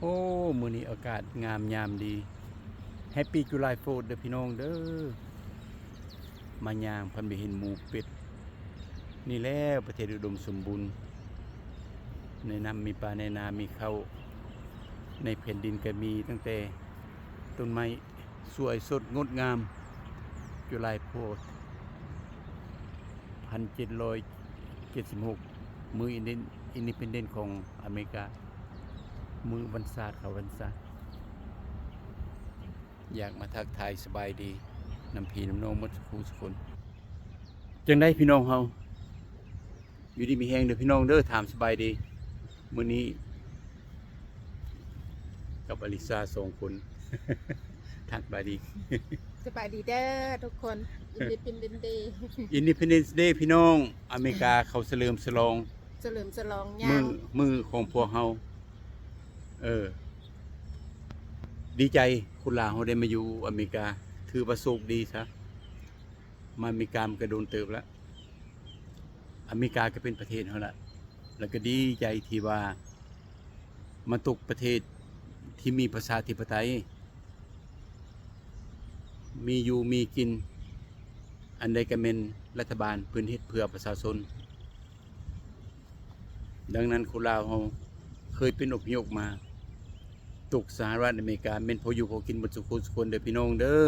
ໂອ້ ມື້ນີ້ອາກາດງາມຍາມດີ Happy July Fourth ເດີພີ່ນ້ອງເດີ. ມາຍ່າງພັນໄປເຫັນໝູເປັດ ນີ້ແຫຼະປະເທດອຸດົມສົມບູນ ໃນນ້ຳມີປາ ໃນນາມີເຂົ້າ ໃນແຜ່ນດິນກໍມີຕັ້ງແຕ່ຕົ້ນໄມ້ ສວຍສົດງົດງາມ July Fourth ພັນເຈັດຮ້ອຍເຈັດສິບຫົກ ມື້ Inde- Independence ຂອງອາເມລິກາ ມື້ວັນຊາດເຂົາ ວັນຊາດ. ຢາກມາທັກທາຍສະບາຍດີນຳພີ່ນຳນ້ອງໝົດສູ່ຜູ້ສູ່ຄົນ. ຈັ່ງໃດພີ່ນ້ອງເຮົາ ຢູ່ດີມີແຮງເດີພີ່ນ້ອງເດີ ຖາມສະບາຍດີ. ມື້ນີ້ກັບອາລິຊາສອງຄົນ ທັກສະບາຍດີ. ສະບາຍດີເດີທຸກຄົນ Independence Day Independence Day ພີ່ນ້ອງ. ອາເມລິກາເຂົາສະເຫຼີມສະຫຼອງ ສະເຫຼີມສະຫຼອງຍາມ ມື້ຂອງພວກເຮົາ. ເອີ ດີໃຈ ຄົນລາວເຮົາໄດ້ມາຢູ່ອາເມລິກາ ຖືວ່າໂຊກດີຊະ. ມາອາເມລິກາມັນກະດົນເຕີບລະ ອາເມລິກາກະເປັນປະເທດເຮົາລະ ລະກະດີໃຈທີ່ວ່າມາຕົກປະເທດທີ່ມີປະຊາທິປະໄຕ ມີຢູ່ມີກິນ ອັນໃດກະແມ່ນລັດຖະບານເພິ່ນເຮັດເພື່ອປະຊາຊົນ. ດັ່ງນັ້ນຄົນລາວເຮົາເຄີຍເປັນອົບພະຍົບມາ ຕົກສະຫະລັດອາເມລິກາ ແມ່ນພໍຢູ່ພໍກິນໝົດສູ່ຜູ້ສູ່ຄົນເດີພີ່ນ້ອງເດີ.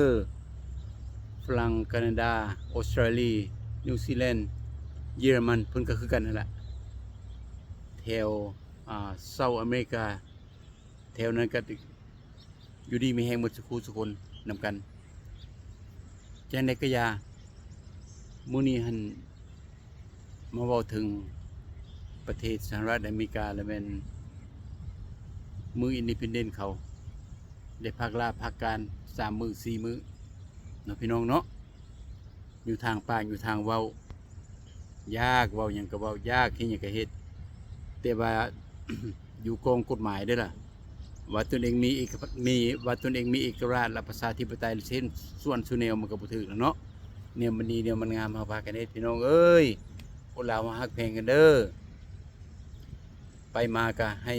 ຝຣັ່ງ ການາດາ ອົດສະຕຣາລີ ນິວຊີແລນ ເຢຍລະມັນ ເພິ່ນກະຄືກັນຫັ້ນລະ ແຖວ ອາ ເຊົາອາເມລິກາ ແຖວນັ້ນກະ ຢູ່ດີມີແຮງໝົດສູ່ຜູ້ສູ່ຄົນນຳກັນ. ຈັ່ງໃດກະຢ່າ ມື້ນີ້ຫັ້ນມາເວົ້າເຖິງປະເທດສະຫະລັດອາເມລິກາ ລະແມ່ນມື້ Independence ເຂົາ ໄດ້ພັກລາພັກການສາມມື້ສີ່ມື້ເນາະ ພີ່ນ້ອງເນາະ. ຢູ່ທາງປາກຢູ່ທາງເວົ້າ ຢາກເວົ້າຫຍັງກະເວົ້າ ຢາກເຮັດຫຍັງກະເຮັດ ແຕ່ວ່າ ຢູ່ກອງກົດໝາຍເດີລະ ວ່າຕົນເອງມີເອກະ ມີ ວ່າຕົນເອງມີເອກະລາດ ແລະ ປະຊາທິປະໄຕ ແລະ ຊິເຮັດສ່ວນສູ່ແນວ ມັນກະບໍ່ຖືກລະເນາະ. ແນວມັນດີແນວມັນງາມ ເຮົາພາກັນເຮັດ ພີ່ນ້ອງເອີຍ. ຄົນລາວເຮົາຮັກແພງກັນເດີ. ໄປມາກະໃຫ້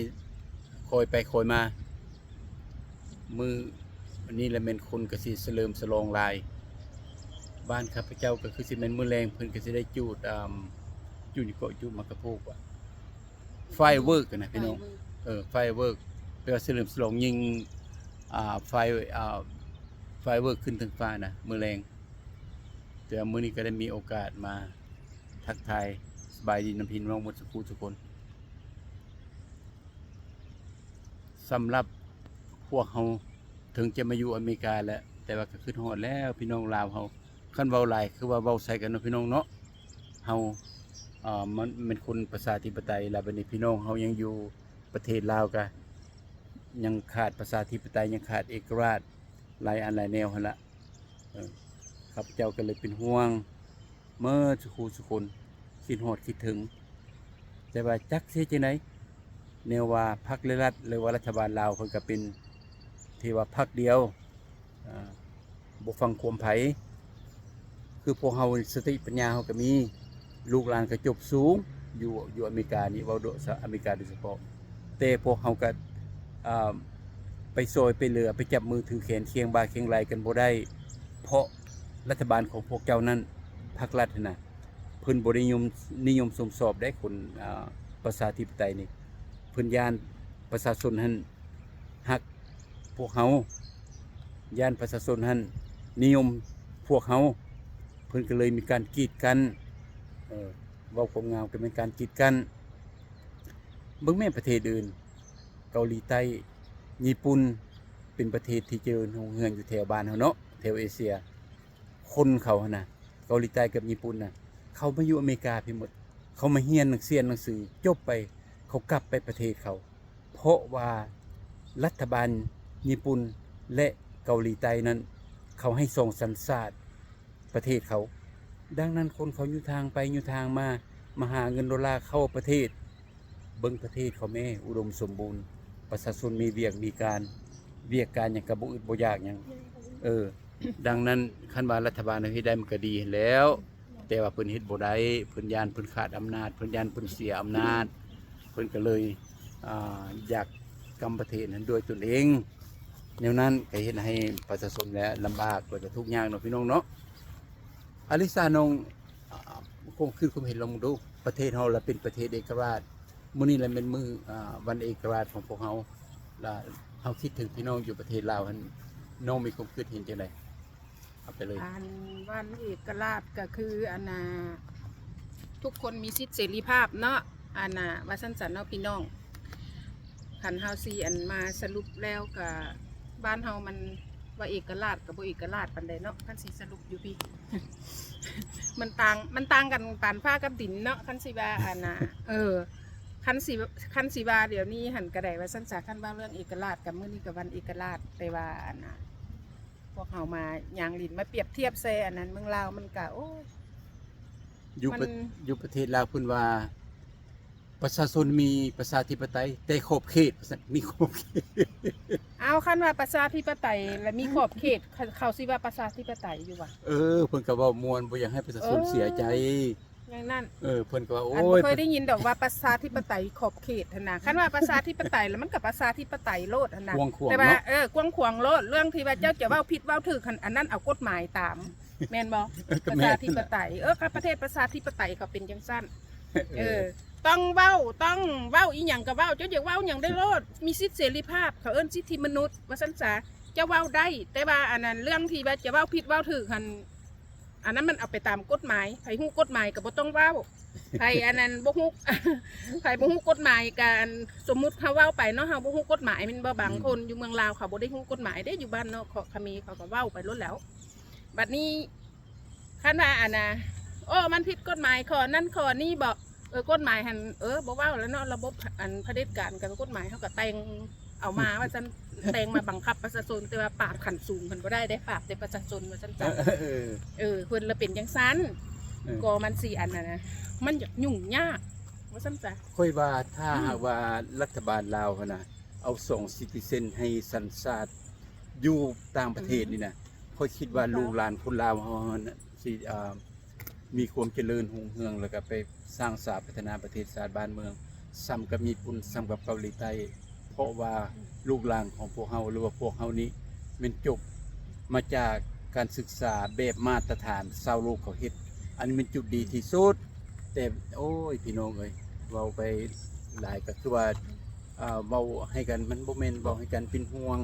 ຄ່ອຍໄປຄ່ອຍມາ. ມື້ນີ້ລະແມ່ນຄົນກະຊິສະເຫຼີມສະຫຼອງຫຼາຍ. ບ້ານຂ້າພະເຈົ້າກະຄືຊິແມ່ນມື້ແລງເພິ່ນກະຊິໄດ້ຈູດ ອາ ຈູດຫຍັງເກາະ ຈູດໝາກກະໂພກຫວາ Firework ຫັ້ນນະພີ່ນ້ອງ. ເອີ Firework ແປວ່າສະເຫຼີມສະຫຼອງຍິງ ອາ Fire ອາ Firework ຂຶ້ນເທິງຟ້ານະ ມື້ແລງ. ແຕ່ວ່າມື້ນີ້ກະໄດ້ມີໂອກາດມາທັກທາຍສະບາຍດີນຳພີ່ນ້ອງໝົດສູ່ຜູ້ສູ່ຄົນ. ສຳລັບພວກເຮົາ ເຖິງຈະມາຢູ່ອາເມລິກາແລ້ວ ແຕ່ວ່າກະຄຶດຮອດແລ້ວພີ່ນ້ອງລາວເຮົາ. ຄັນເວົ້າຫຼາຍຄືວ່າເວົ້າໃສ່ກັນເນາະ ພີ່ນ້ອງເນາະ. ເຮົາ ເອີ ມັນແມ່ນຄົນປະຊາທິປະໄຕ ລະບາດນີ້ພີ່ນ້ອງເຮົາຍັງຢູ່ປະເທດລາວກະຍັງຂາດປະຊາທິປະໄຕ ຍັງຂາດເອກະລາດ ຫຼາຍອັນຫຼາຍແນວຫັ້ນລະ. ເອີ ຂ້າພະເຈົ້າກະເລີຍເປັນຫ່ວງ ໝົດສູ່ຄູ່ສູ່ຄົນ ຄິດຮອດຄິດເຖິງ. ແຕ່ວ່າຈັກຊິເຮັດຈັ່ງໃດ ແນວວ່າພັກ ແລະ ລັດ ຫຼືວ່າລັດຖະບານລາວເພິ່ນກະເປັນທີ່ວ່າພັກດຽວ ອາ ບໍ່ຟັງຄວາມໃຜ. ຄືພວກເຮົາສະຕິປັນຍາເຮົາກະມີ ລູກຫຼານກະຈົບສູງ ຢູ່ ຢູ່ອາເມລິການີ້ ເວົ້າໂດຍສະ ອາເມລິກາໂດຍສະເພາະ. ແຕ່ພວກເຮົາກະ ອາ ໄປຊ່ອຍໄປເຫຼືອ ໄປຈັບມືຖືແຂນຄຽງບ່າຄຽງໄຫຼ່ກັນບໍ່ໄດ້ ເພາະລັດຖະບານຂອງພວກເຈົ້ານັ້ນ ພັກລັດຫັ້ນນະ ເພິ່ນບໍ່ນິຍົມ ນິຍົມຊົມຊອບເດ້ ຄົນ ອາ ປະຊາທິປະໄຕນີ້. ເພິ່ນຢ້ານປະຊາຊົນຫັ້ນຮັກພວກເຮົາ ຢ້ານປະຊາຊົນຫັ້ນນິຍົມພວກເຮົາ ເພິ່ນກະເລີຍມີການກີດກັ້ນ. ເອີ ເວົ້າຄວາມງາມກະແມ່ນການກີດກັ້ນ. ເບິ່ງແມ້ປະເທດອື່ນ ເກົາຫຼີໃຕ້ ຍີ່ປຸ່ນ ເປັນປະເທດທີ່ຈະເລີນຮຸ່ງເຮືອງຢູ່ແຖວບ້ານເຮົາເນາະ ແຖວເອເຊຍ. ຄົນເຂົາຫັ້ນນະ ເກົາຫຼີໃຕ້ກັບຍີ່ປຸ່ນນະ ເຂົາມາຢູ່ອາເມລິກາພີ້ໝົດ. ເຂົາມາຮຽນໜັງ ຮຽນໜັງສືຈົບໄປ ເຂົາກັບໄປປະເທດເຂົາ ເພາະວ່າລັດຖະບານຍີ່ປຸ່ນ ແລະ ເກົາຫຼີໃຕ້ນັ້ນ ເຂົາໃຫ້ສອງສັນຊາດປະເທດເຂົາ. ດັ່ງນັ້ນຄົນເຂົາຢູ່ທາງໄປຢູ່ທາງມາ ມາຫາເງິນໂດລາເຂົ້າປະເທດ. ເບິ່ງປະເທດເຂົາແມ້ ອຸດົມສົມບູນ ປະຊາຊົນມີວຽກມີການ ວຽກການຫຍັງກະບໍ່ອຶດບໍ່ຢາກຫຍັງ. ເອີ ດັ່ງນັ້ນຄັນວ່າລັດຖະບານເຮົາເຮັດໄດ້ມັນກະດີຫັ້ນແລ້ວ ແຕ່ວ່າເພິ່ນເຮັດບໍ່ໄດ້ ເພິ່ນຢ້ານເພິ່ນຂາດອຳນາດ ເພິ່ນຢ້ານເພິ່ນເສຍອຳນາດ ເພິ່ນກະເລີຍ ອາ ຢາກ ກຳປະເທດນັ້ນດ້ວຍຕົນເອງ. ແນວນັ້ນກໍເຮັດໃຫ້ປະຊາຊົນແຫຼະລຳບາກ ແລ້ວກໍທຸກຍາກເນາະ ພີ່ນ້ອງເນາະ. ອາລິສາ ນ້ອງ ອາ ຄວາມຄິດຄວາມເຫັນລອງເບິ່ງດູ ປະເທດເຮົາລະເປັນປະເທດເອກະລາດ, ມື້ນີ້ລະແມ່ນມື້ ອາ ວັນເອກະລາດຂອງພວກເຮົາ ລະເຮົາຄິດເຖິງພີ່ນ້ອງຢູ່ປະເທດລາວຫັ້ນ ນ້ອງມີຄວາມຄິດເຫັນຈັ່ງໃດ? ເອົາໄປເລີຍ. ອັນວັນເອກະລາດກໍຄື ອັນນ່າ ທຸກຄົນມີສິດເສລີພາບເນາະ ອັນນ່າ ວ່າຊັ້ນຊະເນາະ ພີ່ນ້ອງ. ຄັນເຮົາຊິ ອັນ ມາສະຫຼຸບແລ້ວກະ ບ້ານເຮົາມັນວ່າເອກະລາດກະບໍ່ເອກະລາດປານໃດເນາະ. ຄັນຊິສະຫຼຸບຢູ່ພີ້ ມັນຕ່າງ ມັນຕ່າງກັນປານຟ້າກັບດິນເນາະ. ຄັນຊິວ່າ ອັນນ່າ ເອີ ຄັນຊິ ຄັນຊິວ່າດຽວນີ້ຫັ້ນກະໄດ້ ວ່າຊັ້ນຊະ. ຄັນວ່າເລື່ອງເອກະລາດກະ ມື້ນີ້ກະວັນເອກະລາດ ແຕ່ວ່າ ອັນນ່າ ພວກເຮົາມາຍ່າງຫຼິ້ນ ມາປຽບທຽບໃສ່ອັນນັ້ນ ເມືອງລາວມັນກະ ໂອ້ຍ ຢູ່ປະ ມັນ ຢູ່ປະເທດລາວເພິ່ນວ່າ ປະຊາຊົນມີປະຊາທິປະໄຕ ແຕ່ຂອບເຂດ ວ່າຊັ້ນ ມີຂອບເຂດ. ເອົາ ຄັນວ່າປະຊາທິປະໄຕ ແລະ ມີຂອບເຂດ ເຂົາ ເຂົາຊິວ່າປະຊາທິປະໄຕຢູ່ຫວາ? ເອີ ເພິ່ນກໍເວົ້າມ່ວນ ບໍ່ຢາກໃຫ້ປະຊາຊົນ ເອີ ເສຍໃຈ ຢ່າງນັ້ນ. ເອີ ເພິ່ນກໍວ່າ ໂອ້ຍ ບໍ່ເຄີຍໄດ້ຍິນດອກວ່າປະຊາທິປະໄຕຂອບເຂດຫັ້ນນະ. ຄັນວ່າປະຊາທິປະໄຕ ແລ້ວມັນກໍປະຊາທິປະໄຕໂລດຫັ້ນນະ. ກວ້າງຂວາງ ແຕ່ວ່າ ເນາະ ເອີ ກວ້າງຂວາງໂລດ. ເລື່ອງທີ່ວ່າເຈົ້າຈະເວົ້າຜິດເວົ້າຖືກຫັ້ນ ອັນນັ້ນເອົາກົດໝາຍຕາມ ແມ່ນບໍ່? ເອີ ກໍແມ່ນ ປະຊາທິປະໄຕ. ເອີ ຄັນປະເທດປະຊາທິປະໄຕເຂົາເປັນຈັ່ງຊັ້ນ. ເອີ ເອີ ຕ້ອງເວົ້າ ຕ້ອງເວົ້າອີ່ຫຍັງກໍເວົ້າ ເຈົ້າຢາກເວົ້າຫຍັງໄດ້ໂລດ ມີສິດເສລີພາບ ເຂົາເອີ້ນສິດທິມະນຸດ ວ່າຊັ້ນຊະ. ເຈົ້າເວົ້າໄດ້ ແຕ່ວ່າອັນນັ້ນ ເລື່ອງທີ່ວ່າຈະເວົ້າຜິດເວົ້າຖືກຫັ້ນ ອັນນັ້ນມັນເອົາໄປຕາມກົດໝາຍ ໃຜຮູ້ກົດໝາຍກໍບໍ່ຕ້ອງເວົ້າ ໃຜອັນນັ້ນບໍ່ຮູ້ ໃຜບໍ່ຮູ້ກົດໝາຍກໍ ອັນ ສົມມຸດເຮົາເວົ້າໄປເນາະ ເຮົາບໍ່ຮູ້ກົດໝາຍແມ່ນບໍ່? ບາງ ອືມ ຄົນຢູ່ເມືອງລາວເຂົາບໍ່ໄດ້ຮູ້ກົດໝາຍເດ້ ຢູ່ບ້ານນອກເຂາະຂະເໝເຂົາກໍເວົ້າໄປໂລດແລ້ວ. ບັດນີ້ ຄັນວ່າ ອັນນ່າ ໂອ້ ມັນຜິດກົດໝາຍຂໍ້ນັ້ນຂໍ້ນີ້ບໍ? ເອີ ກົດໝາຍຫັ້ນ ເອີ ບໍ່ເວົ້າແລ້ວເນາະ ລະບົບ ອັນ ຜະເດັດການກັບກົດໝາຍ ເຮົາກໍແຕ່ງເອົາມາວ່າຊັ້ນ ແຕ່ງມາບັງຄັບປະຊາຊົນ ແຕ່ວ່າປາບຂັ້ນສູງເພິ່ນບໍ່ໄດ້ເດ້ ປາບແຕ່ປະຊາຊົນວ່າຊັ້ນຊະ. ເອີ ເອີ ເພິ່ນລະເປັນຈັ່ງຊັ້ນ. ເອີ ກໍມັນຊິ ອັນນັ້ນນະ ມັນຢາກຫຍຸ້ງຍາກວ່າຊັ້ນຊະ. ຂ້ອຍວ່າຖ້າ ອືມ ຫາກວ່າລັດຖະບານລາວຫັ້ນນະ ເອົາສອງຊິຕິເຊັນໃຫ້ສັນຊາດຢູ່ຕ່າງປະເທດ ອືມ ນີ້ນະ ຂ້ອຍຄິດວ່າ ແມ່ນບໍ່? ລູກຫຼານຄົນລາວເຮົາຫັ້ນນະ ຊິ ອ່າ ມີຄວາມຈະເລີນຮຸ່ງເຮືອງ ແລ້ວກໍໄປສ້າງສາພັດທະນາປະເທດຊາດບ້ານເມືອງ ສ່ຳກັບຍີ່ປຸ່ນ ສ່ຳກັບເກົາຫຼີໃຕ້ ເພາະວ່າ ອືມ ລູກຫຼານຂອງພວກເຮົາ ຫຼືວ່າພວກເຮົານີ້ແມ່ນຈົບມາຈາກການສຶກສາແບບມາດຕະຖານຊາວໂລກເຂົາເຮັດ ອັນນີ້ແມ່ນຈຸດດີທີ່ສຸດ. ແຕ່ ໂອ້ຍ ພີ່ນ້ອງເອີຍ ເວົ້າໄປຫຼາຍກໍຄືວ່າ ອ່າ ເວົ້າໃຫ້ກັນ ມັນບໍ່ແມ່ນເວົ້າໃຫ້ກັນເປັນຫ່ວງ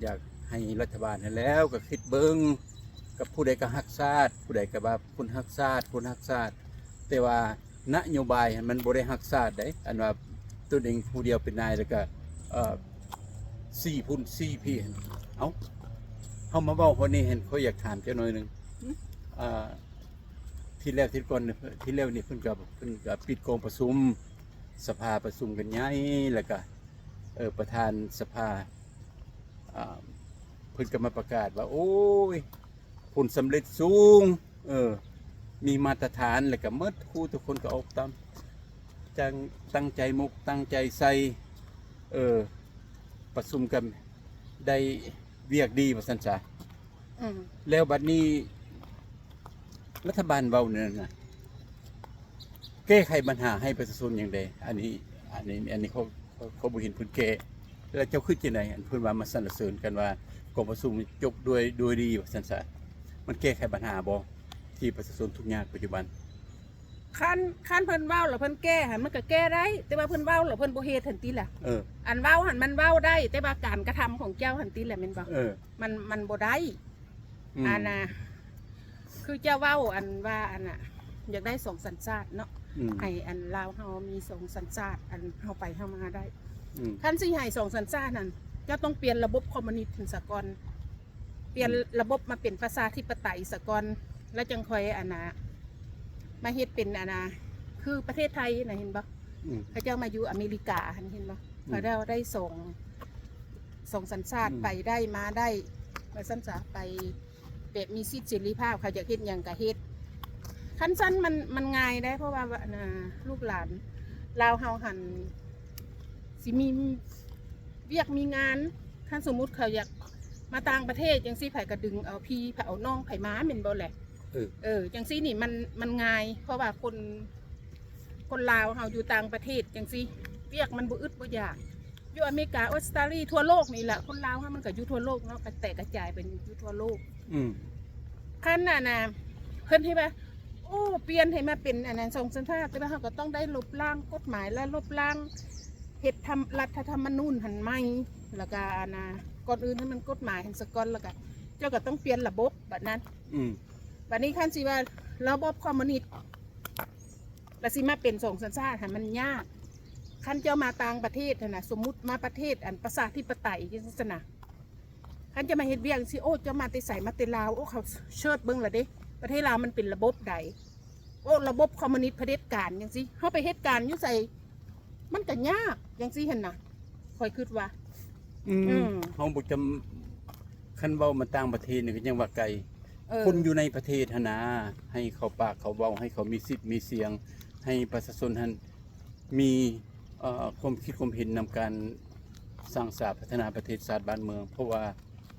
ຢາກໃຫ້ລັດຖະບານຫັ້ນແຫຼ້ວກໍຄິດເບິ່ງ ກັບຜູ້ໃດກໍຮັກຊາດ ຜູ້ໃດກໍວ່າຄົນຮັກຊາດ ຄົນຮັກຊາດ ແຕ່ວ່ານະໂຍບາຍຫັ້ນມັນບໍ່ໄດ້ຮັກຊາດໃດ໋ ອັນວ່າຕົນເອງຜູ້ດຽວເປັນນາຍ ແລ້ວກໍ ເອີ ສີ່ພຸ້ນສີ່ພີ້. ເອົ້າ ເຮົາມາເວົ້າຮອດນີ້ຫັ້ນ ຂ້ອຍຢາກຖາມເຈົ້າໜ້ອຍໜຶ່ງ ເອີ ທີແລກ ທີກ່ອນ ທີແລກນີ້ເພິ່ນກໍ ເພິ່ນກໍປິດກອງປະຊຸມ ສະພາປະຊຸມກັນໃຫຍ່ ແລ້ວກໍ ເອີ ປະທານສະພາ ອ່າ ເພິ່ນກໍມາປະກາດວ່າ ໂອ້ຍ ຜົນສຳເລັດສູງ ເອີ ມີມາດຕະຖານ ແລ້ວກໍໝົດ ຄູທຸກຄົນກໍອອກຕາມ ຈັ່ງຕັ້ງໃຈໝົກຕັ້ງໃຈໃສ່ ເອີ ປະຊຸມກັນໄດ້ວຽກດີວ່າຊັ້ນຊະ. ອືມ ແລ້ວບັດນີ້ລັດຖະບານເວົ້ານັ້ນນະ ແກ້ໄຂບັນຫາໃຫ້ປະຊາຊົນຫຍັງແດ່? ອັນນີ້ ອັນນີ້ ອັນນີ້ເຂົາ ເຂົາ ເຂົາບໍ່ເຫັນເພິ່ນແກ້. ແລ້ວເຈົ້າຄິດຈັ່ງໃດ? ອັນເພິ່ນວ່າມາສັນລະເສີນກັນວ່າກອງປະຊຸມຈົບດ້ວຍ ດ້ວຍດີວ່າຊັ້ນຊະ. ມັນແກ້ໄຂບັນຫາບໍ່ ທີ່ປະຊາຊົນທຸກຍາກປັດຈຸບັນ? ຄັນ ຄັນເພິ່ນເວົ້າແລ້ວເພິ່ນແກ້ຫັ້ນ ມັນກໍແກ້ໄດ້ ແຕ່ວ່າເພິ່ນເວົ້າແລ້ວເພິ່ນບໍ່ເຮັດຫັ້ນຕິລະ. ເອີ ອັນເວົ້າຫັ້ນມັນເວົ້າໄດ້ ແຕ່ວ່າການກະທຳຂອງເຈົ້າຫັ້ນຕິລະ ແມ່ນບໍ່? ເອີ ມັນ ມັນບໍ່ໄດ້. ອືມ ອັນນ່າ ຄືເຈົ້າເວົ້າ ອັນວ່າ ອັນນ່າ ຢາກໄດ້ສອງສັນຊາດເນາະ. ອືມ ໃຫ້ອັນລາວເຮົາມີສອງສັນຊາດ ອັນເຮົາໄປເຮົາມາໄດ້. ອືມ ຄັນຊິໃຫ້ສອງສັນຊາດນັ້ນ ເຈົ້າຕ້ອງປ່ຽນລະບົບຄອມມູນິດຫັ້ນສາກ່ອນ ປ່ຽນ ອືມ ລະບົບມາເປັນປະຊາທິປະໄຕສາກ່ອນ ແລ້ວຈັ່ງຄ່ອຍ ອັນນ່າ ມາເຮັດເປັນ ອັນນ່າ ຄືປະເທດໄທນະ ເຫັນບໍ່? ອືມ ເຂົາເຈົ້າມາຢູ່ອາເມລິກາຫັ້ນ ເຫັນບໍ່? ອືມ ເຂົາເຈົ້າໄດ້ສອງ ສອງສັນຊາດ ອືມ ໄປໄດ້ມາໄດ້ ວ່າຊັ້ນຊະ ໄປແບບມີສິດເສລີພາບ ເຂົາຢາກເຮັດຫຍັງກໍເຮັດ. ຄັນຊັ້ນມັນ ມັນງ່າຍໄດ໋ ເພາະວ່າ ອັນນ່າ ລູກຫຼານລາວເຮົາຫັ້ນ ຊິມີວຽກມີງານ ຄັນສົມມຸດເຂົາຢາກມາຕ່າງປະເທດຈັ່ງຊີ້ ໃຜກໍດຶງເອົາພີ່ ໃຜເອົານ້ອງໃຜມາ ແມ່ນບໍ່ແຫຼະ? ເອີ ເອີ ຈັ່ງຊີ້ນີ້ມັນ ມັນງ່າຍ ເພາະວ່າຄົນ ຄົນລາວເຮົາຢູ່ຕ່າງປະເທດຈັ່ງຊີ້ ວຽກມັນບໍ່ອຶດບໍ່ຢາກ ຢູ່ອາເມລິກາ ອົດສະຕາລີ ທົ່ວໂລກນີ້ລະ ຄົນລາວເຮົາມັນກໍຢູ່ທົ່ວໂລກເນາະ ກະແຕກກະຈາຍໄປຢູ່ທົ່ວໂລກ. ອືມ ຄັນອັນນ່າ ເພິ່ນໃຫ້ວ່າ ໂອ້ ປ່ຽນໃຫ້ມາເປັນອັນນັ້ນ ສອງສັນຊາດ ແຕ່ວ່າເຮົາກໍຕ້ອງໄດ້ລົບລ້າງກົດໝາຍ ແລະ ລົບລ້າງເຮັດທຳ ລັດຖະທຳມະນູນຫັ້ນໃໝ່ ແລ້ວກະອັນນ່າ ກ່ອນອື່ນໃຫ້ມັນກົດໝາຍຫັ້ນສາກົນ ແລ້ວກະເຈົ້າກໍຕ້ອງປ່ຽນລະບົບບາດນັ້ນ. ອືມ ບາດນີ້ຄັນຊິວ່າລະບົບຄອມມູນິດ ລະຊິມາເປັນສອງສັນຊາດຫັ້ນ ມັນຍາກ. ຄັນເຈົ້າມາຕ່າງປະເທດຫັ້ນນະ ສົມມຸດມາປະເທດອັນປະຊາທິປະໄຕຈັ່ງຊີ້ນະ ຄັນເຈົ້າມາເຮັດວຽກຈັ່ງຊີ້ ໂອ້ ເຈົ້າມາແຕ່ໃສ? ມາແຕ່ລາວ. ໂອ້ ເຂົາເຊີດເບິ່ງລະເດ້ ປະເທດລາວມັນເປັນລະບົບໃດ? ໂອ້ ລະບົບຄອມມູນິດຜະເດັດການຈັ່ງຊີ້ ເຮົາໄປເຮັດການຢູ່ໃສ ມັນກະຍາກຈັ່ງຊີ້ຫັ້ນນະ ຂ້ອຍຄິດວ່າ. ອືມ ອືມ ເຮົາບໍ່ຈຳ ຄັນເວົ້າມາຕ່າງປະເທດນີ້ກໍຍັງວ່າໄກ. ເອີ ຄົນຢູ່ໃນປະເທດຫັ້ນນາ ໃຫ້ເຂົາປາກເຂົາເວົ້າ ໃຫ້ເຂົາມີສິດມີສຽງ ໃຫ້ປະຊາຊົນຫັ້ນມີ ເອີ ຄວາມຄິດຄວາມເຫັນນຳການສ້າງສາພັດທະນາປະເທດຊາດບ້ານເມືອງ ເພາະວ່າ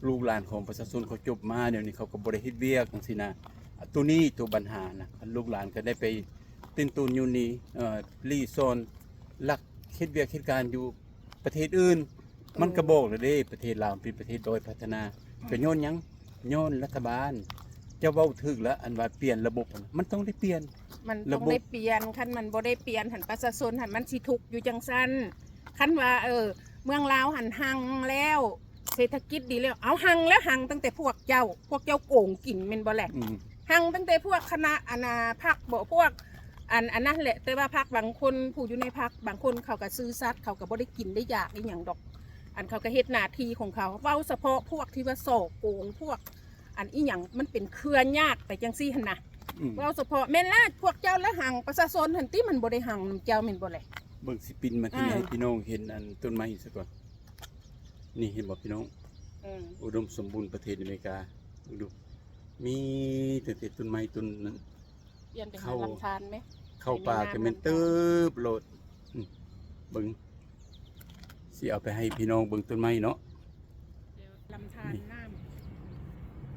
ລູກຫຼານຂອງປະຊາຊົນເຂົາຈົບມາ ດຽວນີ້ເຂົາກໍບໍ່ໄດ້ເຮັດວຽກຈັ່ງຊີ້ນະ. ໂຕນີ້ໂຕບັນຫານະ ຄັນລູກຫຼານກໍໄດ້ໄປເຕັ້ນໂຕນຢູ່ນີ້ ເອີ ລີ້ຊ່ອນ ລັກເຮັດວຽກເຮັດການຢູ່ ປະເທດອື່ນ ເອີ ມັນກໍບອກແລ້ວເດ້ ປະເທດລາວເປັນປະເທດດ້ອຍພັດທະນາ. ອືມ ກໍຍ້ອນຫຍັງ? ຍ້ອນລັດຖະບານ. ເຈົ້າເວົ້າຖືກລະ ອັນວ່າປ່ຽນລະບົບຫັ້ນ ມັນຕ້ອງໄດ້ປ່ຽນ ມັນຕ້ອງໄດ້ປ່ຽນ. ຄັນມັນບໍ່ໄດ້ປ່ຽນຫັ້ນ ປະຊາຊົນຫັ້ນມັນຊິທຸກຢູ່ຈັ່ງຊັ້ນ. ຄັນວ່າ ເອີ ເມືອງລາວຫັ້ນຮັ່ງແລ້ວ ເສດຖະກິດດີແລ້ວ ເອົາ ຮັ່ງແລ້ວ ຮັ່ງຕັ້ງແຕ່ພວກເຈົ້າ ພວກເຈົ້າໂກງກິນແມ່ນບໍ່ແຫຼະ? ອືມ ຮັ່ງຕັ້ງແຕ່ພວກຄະນະອັນນ່າ ພັກບໍ ພວກອັນ ອັນນັ້ນແຫຼະ. ແຕ່ວ່າພັກບາງຄົນ ຜູ້ຢູ່ໃນພັກບາງຄົນເຂົາກໍຊື່ສັດ ເຂົາກໍບໍ່ໄດ້ກິນໄດ້ຢາກອີ່ຫຍັງດອກ ອັນເຂົາກໍເຮັດໜ້າທີ່ຂອງເຂົາ. ເວົ້າສະເພາະພວກທີ່ວ່າສໍ້ໂກງ ພວກອັນອີ່ຫຍັງ ມັນເປັນເຄືອຍາດໄປຈັ່ງຊີ້ຫັ້ນນະ. ອືມ ເວົ້າສະເພາະ ແມ່ນລະ ພວກເຈົ້າລະຮັ່ງ ປະຊາຊົນຫັ້ນຕິ ມັນບໍ່ໄດ້ຮັ່ງນຳເຈົ້າແມ່ນບໍ່ແຫຼະ? ເບິ່ງ ຊິປິ່ນມາທີ່ນີ້ ເອີ ໃຫ້ພີ່ນ້ອງເຫັນອັນຕົ້ນໄມ້ສາກ່ອນ. ນີ້ເຫັນບໍ່ພີ່ນ້ອງ? ເອີ ອຸດົມສົມບູນປະເທດອາເມລິກາ ເບິ່ງດູ ມີແຕ່ຕົ້ນໄມ້ຕົ້ນນັ້ນ. ປ່ຽນໄປຫາລຳທານແມະ ເຂົ້າປ່າກໍແມ່ນເຕີບໂລດ. ອືມ ເບິ່ງ ຊິເອົາໄປໃຫ້ພີ່ນ້ອງເບິ່ງຕົ້ນໄມ້ເນາະ. ລຳທານ ນີ້ ນ້ຳ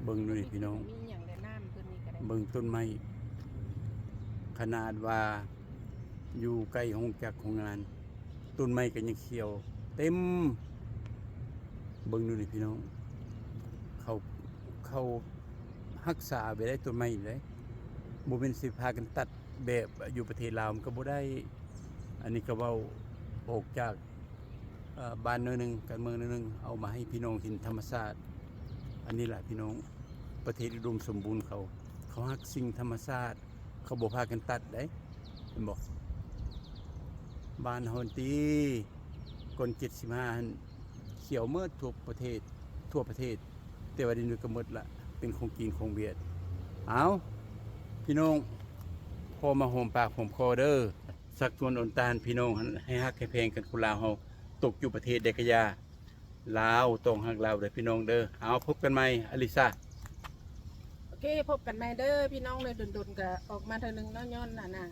ເບິ່ງດູນີ້ພີ່ນ້ອງ ມີຫຍັງແລະນ້ຳເພິ່ນນີ້ກໍໄດ້. ເບິ່ງຕົ້ນໄມ້ ຂະໜາດວ່າຢູ່ໃກ້ໂຮງຈັກໂຮງງານ ຕົ້ນໄມ້ກໍຍັງຂຽວເຕັມ. ເບິ່ງດູນີ້ພີ່ນ້ອງ ເຂົາ ເຂົາຮັກສາໄວ້ໄດ້ຕົ້ນໄມ້ນີ້ເດ້ ບໍ່ແມ່ນຊິພາກັນຕັດແບບຢູ່ປະເທດລາວ ມັນກໍບໍ່ໄດ້. ອັນນີ້ກໍເວົ້າອອກຈາກ ເອີ ບ້ານໜ້ອຍໜຶ່ງ ການເມືອງໜ້ອຍໜຶ່ງ ເອົາມາໃຫ້ພີ່ນ້ອງເຫັນທຳມະຊາດ. ອັນນີ້ລະພີ່ນ້ອງ ປະເທດອຸດົມສົມບູນເຂົາ ເຂົາຮັກສິ່ງທຳມະຊາດ ເຂົາບໍ່ພາກັນຕັດເດ້ ເຫັນບໍ່? ບ້ານເຮົາຫັ້ນຕິ ກ່ອນເຈັດສິບຫ້າຫັ້ນ ຂຽວໝົດທົ່ວປະເທດ ທົ່ວປະເທດ ແຕ່ວ່າດຽວນີ້ກໍໝົດລະ ເປັນຂອງຈີນຂອງຫວຽດ. ເອົາ ພີ່ນ້ອງ ພໍມາຫອມປາກຫອມຄໍເດີ ຊັກຊວນໂອນຕານພີ່ນ້ອງຫັ້ນ ໃຫ້ຮັກໃຫ້ແພງກັນ ຄົນລາວເຮົາ ຕົກຢູ່ປະເທດໃດກະຢ່າ ລາວຕ້ອງຮັກລາວເດີພີ່ນ້ອງເດີ. ເອົາ ພົບກັນໃໝ່ ອາລິຊາ. ໂອເຄ ພົບກັນໃໝ່ເດີພີ່ນ້ອງເດີ. ດົນໆກະອອກມາເທື່ອໜຶ່ງເນາະ ຍ້ອນອັນນ່າ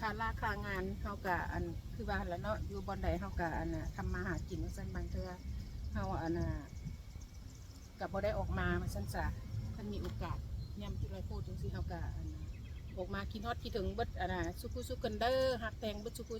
ຄາລາຄາງານ ເຮົາກະອັນ ຄືວ່າຫັ້ນລະເນາະ ຢູ່ບ່ອນໃດເຮົາກະອັນນ່າ ທຳມາຫາກິນວ່າຊັ້ນ ບາງເທື່ອເຮົາອັນນ່າ ກະບໍ່ໄດ້ອອກມາວ່າຊັ້ນສະ. ຄັນມີໂອກາດ ຍາມຈຸລາໂຄດຈັ່ງຊີ້ ເຮົາກະອັນນ່າ ອອກມາ ຄິດຮອດຄິດເຖິງເບິດອັນນ່າ ສູ່ຜູ້ສູ່ຄົນເດີ ຮັກແພງເບິດສູ່ຜູ້